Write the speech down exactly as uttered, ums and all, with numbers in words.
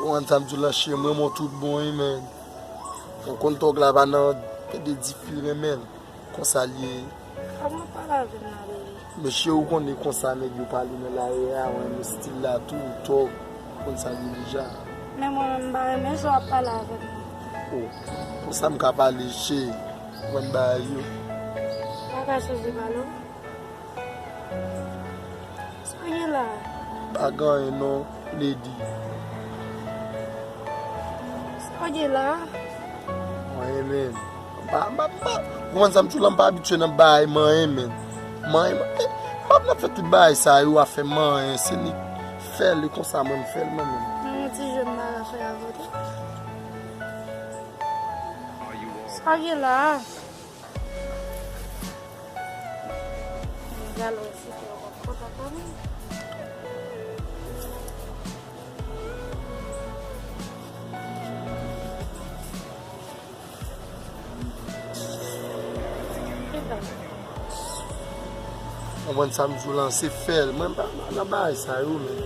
Ou konn sa m di w lan, cheri, m renmen w tout bon, wi, men. Ou konn tòg la pa nan pede difi renmen l. Konsa l ye. Kòman w pale avè m la, bebe? Men cheri, ou konnen konsa nèg yo pale nan lari a, ou renmen stil la tou, ou tòg, ou konn sa l ye deja. Men mwen menm, m pa renmen jan w ap pale avè m nan. O, konsa m ka pale, cheri, ou konn bagay yo. Ou pa ka chanje pale w? Sa w gen la? Pa gen anyen non, Lady. Sa w gen la? Anyen menm. M pa, m pa, m pa, ou konprann sa m di w lan, m pa abitye nan bay manyen menm. Manyen, manyen. M pa vin ap fè tout bagay sa yo, afè manyen, se li k fè l, e konsa mwen m fè l mwen menm. Menm yon ti jwèt m pa ka fè avè w tou. Sa w gen la? Galo, si te yo konn kontak avè m. Konprann sa m di w lan, se fè l. Mwen m pa nan bagay sa yo menm.